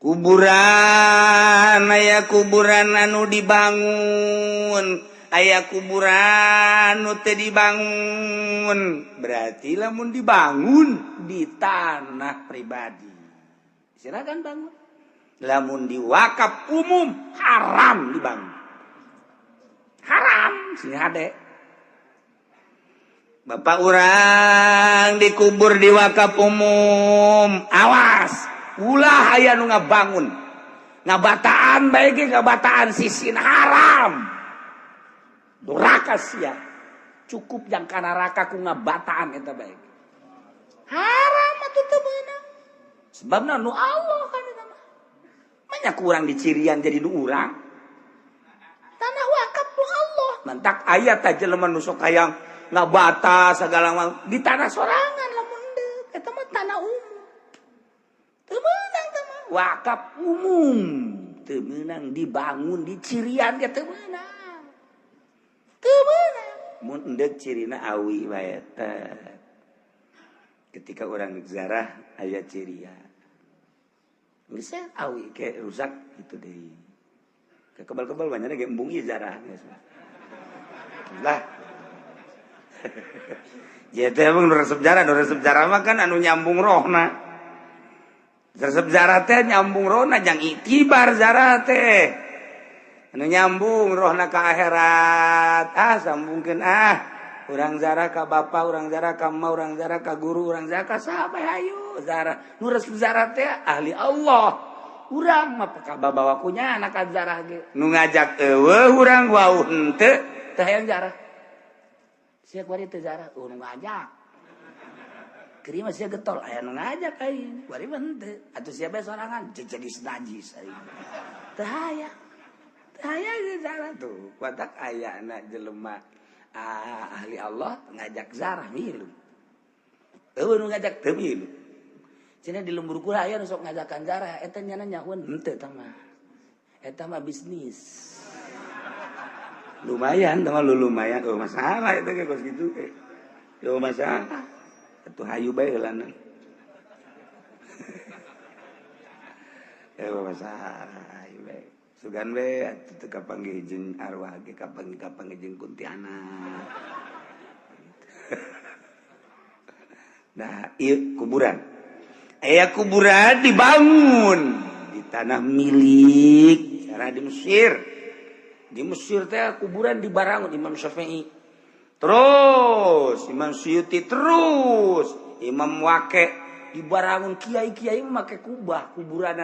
Kuburan, aya kuburan anu dibangun, aya kuburan nu teu dibangun. Berarti lamun dibangun di tanah pribadi, silakan bangun. Lamun di wakaf umum, haram dibangun, haram. Sini hade, bapak urang dikubur di wakaf umum, awas ulah aya nu ngabangun, ngabataan baik, ngabataan sisin, haram, duraka sia. Cukup jang ka neraka ku ngabataan eta baik, haram atuh, teu meunang. Sebabna nu Allah kan eta mah. Banyak kurang di cirian jadi nu urang tanah wakaf nu Allah. Mantak aya tah jelema nu sok hayang ngabata segala macam di tanah sorangan. Lamun deuk eta mah tanah umum, teu meunang teh mah. Wakaf umum teu meunang dibangun di cirian ge, teu meunang, teu meunang. Mun endek cirina awi bae teh. Ketika orang zarah aya cirian geus awi ke rusak itu deui, kebal-kebal banyak ge, embung ieu zarah geus lah. Ya teh emang nu resep jarah, nu resep jarah mah kan anu nyambung rohna. Resep jarah teh nyambung rohna, jang itibar zarah teh. Anu nyambung rohna ka akhirat. Ah, sambungkeun ah. Urang zarah ka bapa, urang zarah ka emak, urang zarah ka guru, urang zarah ka saha bae, hayu zarah. Nu resep zarah teh ahli Allah. Urang mah peka babawa kunya anak zarah ge. Nu ngajak eueuh, urang wau henteu, teu hayang zarah. Sia kuari teu zarah, oh nu ngajak. Kiri mah sia getol, aya nu ngajak aing. Kuari mah henteu. Atuh sia bae sorangan jadi najis aing. Teu hayang. Teu hayang zarah tuh. Kuatak ayana jelema ah, ahli Allah ngajak zarah milu. Eueuh nu ngajak, teu milu. Cenah di lembur kula aya nu sok ngajakan zarah, eta nyana nyahueun henteu eta mah. Eta mah bisnis. Lumayan teman lu, lumayan. Oh, masalah itu kayak kos gitu. Yo masalah. Atuh hayu bae heulana. Ya masalah, hayu bae. Sugan we atuh teu kapanggih jeung arwah ge, kapanggih kapanggih jeung kuntianak. Nah, ieu kuburan. Aya kuburan dibangun di tanah milik cara di Mesir. Di Mesir teh kuburan dibarangun Imam Syafi'i. Terus Imam Suyuti, terus Imam Wake dibarangun, kiai-kiai make kubah kuburanan.